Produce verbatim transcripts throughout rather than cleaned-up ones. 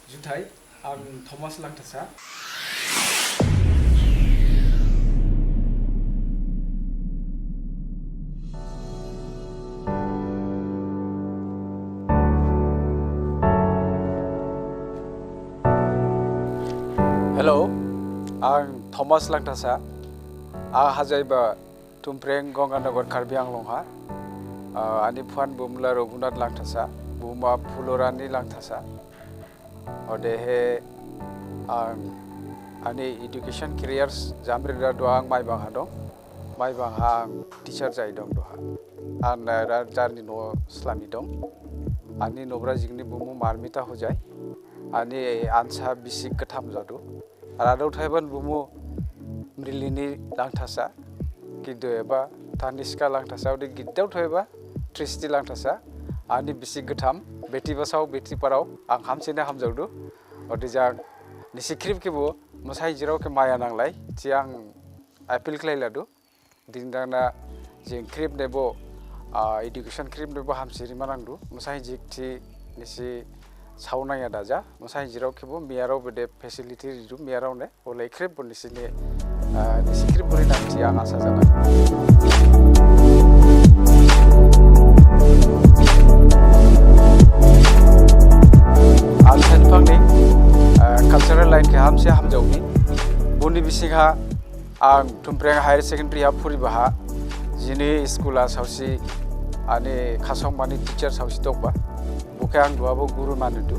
Juthai, ang Thomas Langthasa. Hello, ang Thomas Langthasa. Ang hajaiba Tumpreng, Ganganagar, Karbi Anglong ha. Ah, ani phuan bumu la Raghunath Langthasa, buma Phulorani Langthasa. Odehe ang ani education careers jamrida duha ang Maibang ha dong. Maibang ha ang teacher jai dong duha. Ang na ra jarni noh slami dong. Ani nobra jikni bumu Marmita Hojai. Ani ansa bisik gatham jadu. Radao thaiban bumu Mrilini Langthasa, gido eba Taniska Langthasa, ode gidao thaiba Tristi Langthasa, ani bisik gatham, beti basao, beti parao, ang hamsine hamjaodu. Ode jang nisi khrip khebo, masai jirao khe maya nanglai, thi ang appeal khlailadu. Dini dangna jing khrip nebo, ah, education khrip nebo hamsi rima nangdu. Masai jik thi nisi saonaya daja. Masai jirao khebo miyarao bede facility ridu miyarao ne. Olai khrip bo nisi ne, ah, nisi khrip bo rinang thi ang asa jana. Ang sanphang ni, ah, cultural line khe hamsi hamjaobi. Boni bisik ha Ang Tumpreng Higher Secondary ha phuriba ha, jini school ha saosi ani khasong mani teacher saosi dongba. Bo khe ang duha bo guru manudu.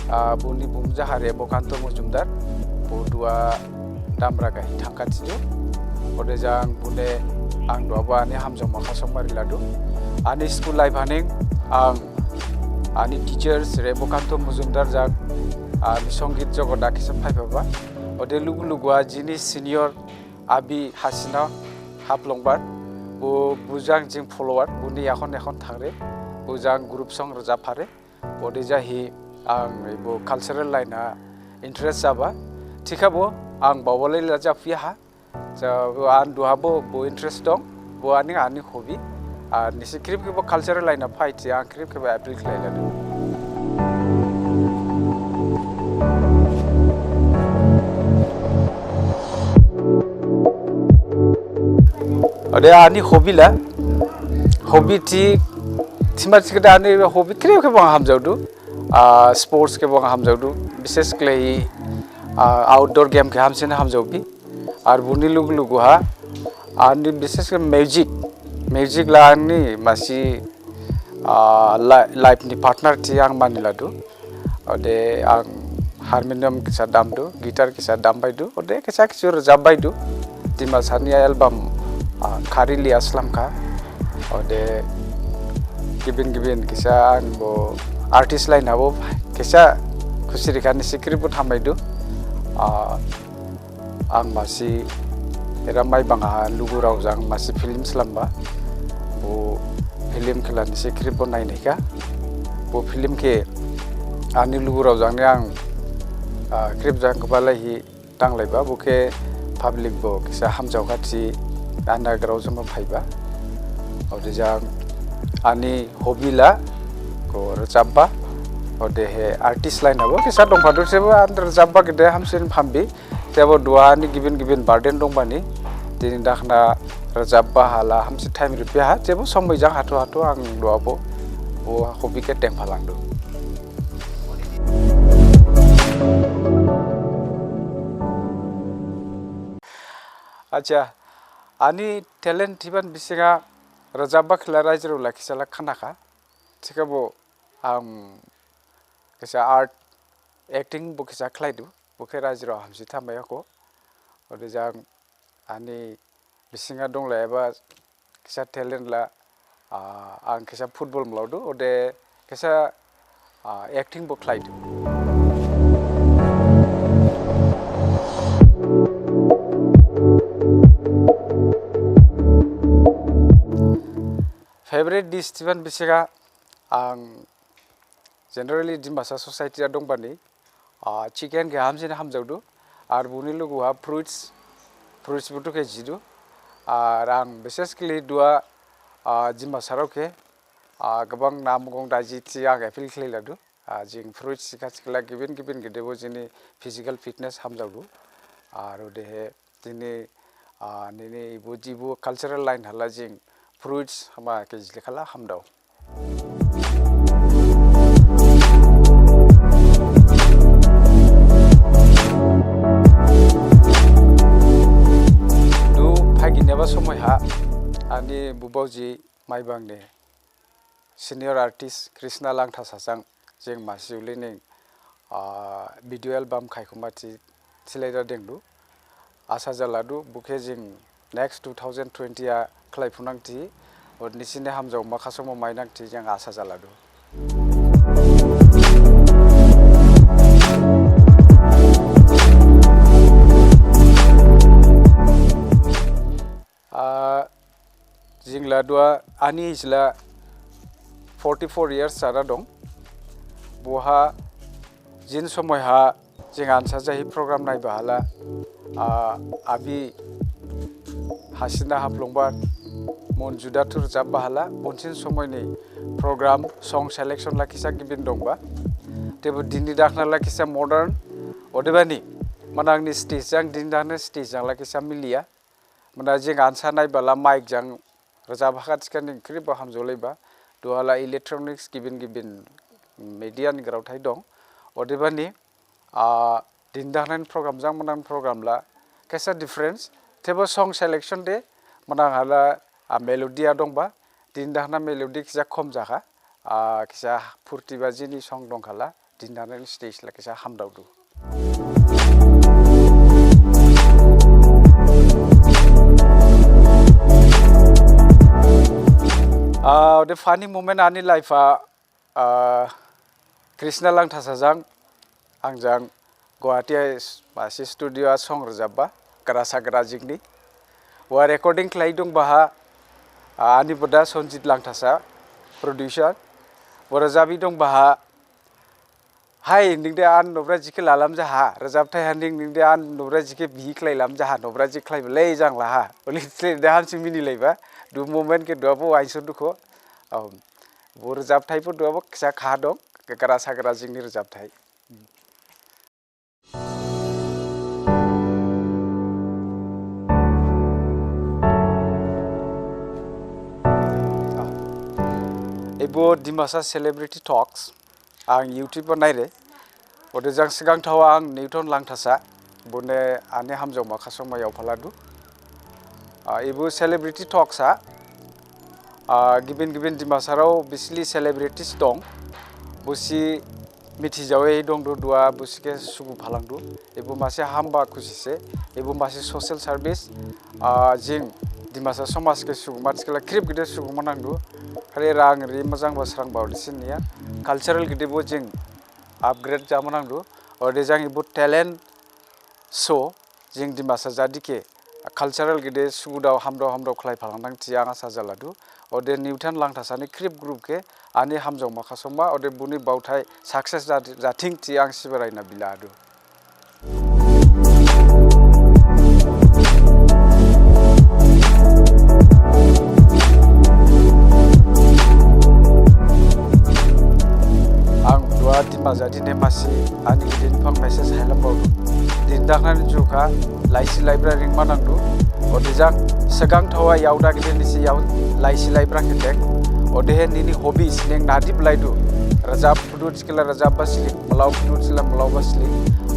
Ah, boni bumu jaha Rebokanto Mojumdar, bo duha Damra gahi thangkha thidu. Ode jang bone ang duha bo ani hamjaoma khasong mari ladu. Ani school life haning ang ani teachers Rebokanto Mojumdar jang, ah, ani songit jogot ha kisa phaipaba. Ode lugu lugu ha jini senior abi Hasina Haflongbar, bo bojang jing follower, boni yakhon yakhon thangre, bojang group song rajabphare, ode jahi ang ebo cultural line ha interest jaba, thikhabo ang baobalai la japhuya ha, ja, bo ang duha bo, bo interest dong, bo ani, ani hobby, ar nisi khrip khebo cultural line ha phai thi ang khrip khebo appeal khlailadu. Ode ani hobby la, hobby thi, thima thikhade ani hobby khrip khebo ang hamjaodu, ah, sports khebo ang hamjaodu, bishesh khlaihi, ah, outdoor game khe hamsine hamjaobi. Ar boni lugu lugu ha, ani bishesh khe music, music la ani masi, ah, li-, life ni partner thi ang mani ladu. Ode ang harmonium kisa damdu, guitar kisa dambaidu, ode kisa kisu rajabaidu. Dimasa ni album, ah, Kharili ha slamkha. Ode gibin gibin kisa ang bo artist line ha bo kisa khusi rikha nisi khrip bo thamaidu. Ah, Ang masi era Maibang ha lugurao jang masi film slamba. Bo film khe la nisi khrip bo nainaikha. Bo film khe ani lugurao jang ni ang, ah, khrip jang khabalaihi thanglaiba. Bo khe public bo kisa hamjaokha thi ani grao jama phaiba. Ode jang ani hobby la kho rajabba. Odehe artist line ha bo kisa dongphadu sebo ang rajabba gede hamsin phambi. Jebo duha ni gibin gibin burden dongbani, dini dakhna rajabba hala hamsi time ripya ha, jebo somoi jang hatho hatho ang duha bo, bo hobby khe dengphalangdu. Acha, ani talent thiban bisingha rajabba khela raijrao la kisa la khnakha, thikhabo ang kisa art, acting bo kisa khlaidu. Bo khe raijrao hamsi thamaiya kho. Ode jang ani bisingha donglaiyaba kisa talent la, ah, ang kisa football mlaodu, ode kisa, ah, acting bo khlaidu. Favorite dish thiban bisingha ang generally Dimasa society ha dongbani, ah, chicken khe hamsin hamjaodu, ar boni lugu ha fruits, fruits buthu khe jidu, ar ang bishesh khlaihi duha, ah, Dimasarao khe, ah, gabang na mugong daji thi ang appeal khlailadu. Ah, jing fruits sikha sikla gibin gibin gedebo jini physical fitness hamjaodu. Ar odehe jini, ah, nini ibu jibu cultural line hala jing fruits hama khe jili khala hamdao. Du phaiginyaba somoi ha, ani bubaoji Maibang ni senior artist Krishna Langthasa jang jing masi ulining, ah, video album khaikhuma thi, thilaida dengdu. Asa jaladu, bukhe jing next two thousand twenty a khlaiphunang thi, ode nisini hamjaoma khasaoma mainang thi jing asa jaladu. Ah, jing la duha ani age la forty four years sara dong. Boha jini somoi ha jing ansa jahi program naiba hala, ah, abi Hasina Haflongbar Mon Juda thu rajabba hala, bonsin somoi ni program song selection la kisa gibin dongba. Tebo dini dakhna la kisa modern, odebani manang ni stage jang dini dakhna stage jang la kisa miliya. Mane jing ansa naiba la mic jang rajab hakha thikha ning khrip bo hamjaolaiba. Duha la electronics gibin gibin media ni graothai dong. Odebani, ah, dini dakhna ni program jang manang program la kisa difference. Tebo song selection de manang hala, ah, melody a dongba. Dini dakhna melody kisa khom jakha. Ah, kisa phurti ba jini song dongkhala. Dini dakhna ni stage la kisa hamdaodu. Ah, the funny moment ani life a, ah, Krishna Langthasa jang, ang jang, Guwahati a s-, masi studio a song rajabba, Grasa Grajik ni. Wa recording khlai dongba ha, ah, ani boda Sonjit Langthasa, producer. Wa rajabi dongba ha, Hai, ning de an nobra jikhe lalam jaha, rajabthai ha ning, ning de an nobra jikhe bihi khlailam jaha, nobra jik khlaiba lei jang laha. Oli sle de hamsi minilaiba, du moment khe duhabo wainso dukho. Am, bo rajabthai bo duhabo kisa kha dong, Grasa Grajik ni rajabthai. Ebo Dimasa Celebrity Talks, ang YouTube o naire. Ode jang sgangthao ang Newton Langthasa, bone ani hamjaoma khasaoma yaophaladu. Ah, ebo Celebrity Talks ha, ah, gibin gibin Dimasarao bisili celebrities dong, bosi mithijaoe dongdu duha bosi khe sugu phalangdu. Ebo masi hamba khusi se, ebo masi social service, ah, jing Dimasa somaj khe suguma thikhala khrip gede suguma nangdu. Khali rang ri majang ba srang ba odisi niya. Cultural gede bo jing upgrade jama nangdu. Ode jang ebo talent show, jing Dimasa jadi khe cultural gede sugudao hamdao hamdao khlai phalangnang thi ang asa jaladu. Ode Newton Langthasa ni khrip group khe ani hamjaoma khasaoma, ode boni baothai success jat-, jathing thi ang Sibrai na biladu. Ang duha Dima jadi ne masi ani gidin phang message hailam baodu. Dini dakhna ni jukha laisi laibra ringma nangdu. Ode jang sgangthao a yaoda gidin nisi yao laisi laibra khe deng. Odehe nini hobby sining nadi blaidu. Rajab phudu thikhala rajabba sling, malao phudu thikhala malaoba sling.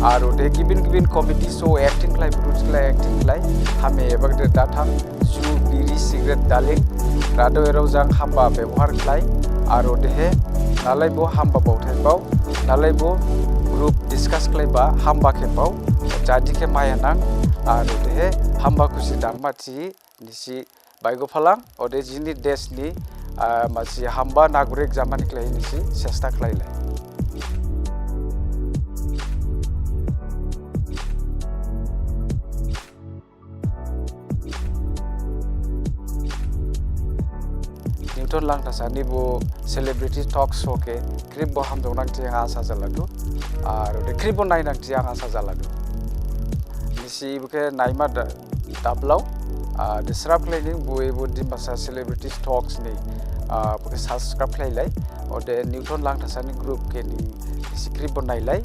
Ar ode gibin gibin comedy show acting khlai phudu thikhala acting khlai. Hame eba gede dathang. Ju, biri, cigarette daling, rado erao jang hamba bebohar khlai, ar odehe nalaibo hamba baothai bao, nalaibo group discuss khlaiba hamba khe bao, jadi khe maya nang, ar odehe hamba khusi dangma thi nisi baigo phalang, ode jini desh ni, ah, masi hamba nagorik jamani khlai nisi chesta khlailai. Newton Langthasa ni bo celebrity talk show khe khrip bo hamjaonang thi ang asa jaladu. Ar ode khrip bo nainang thi ang asa jaladu. Nisi bo khe naima da-, dablao. Ah, de srap khlaining bo ebo Dimasa Celebrity Talks ni, bo khe subscribe khlai lai. Ode Newton Langthasa ni group khe ning subscribe bo nai lai.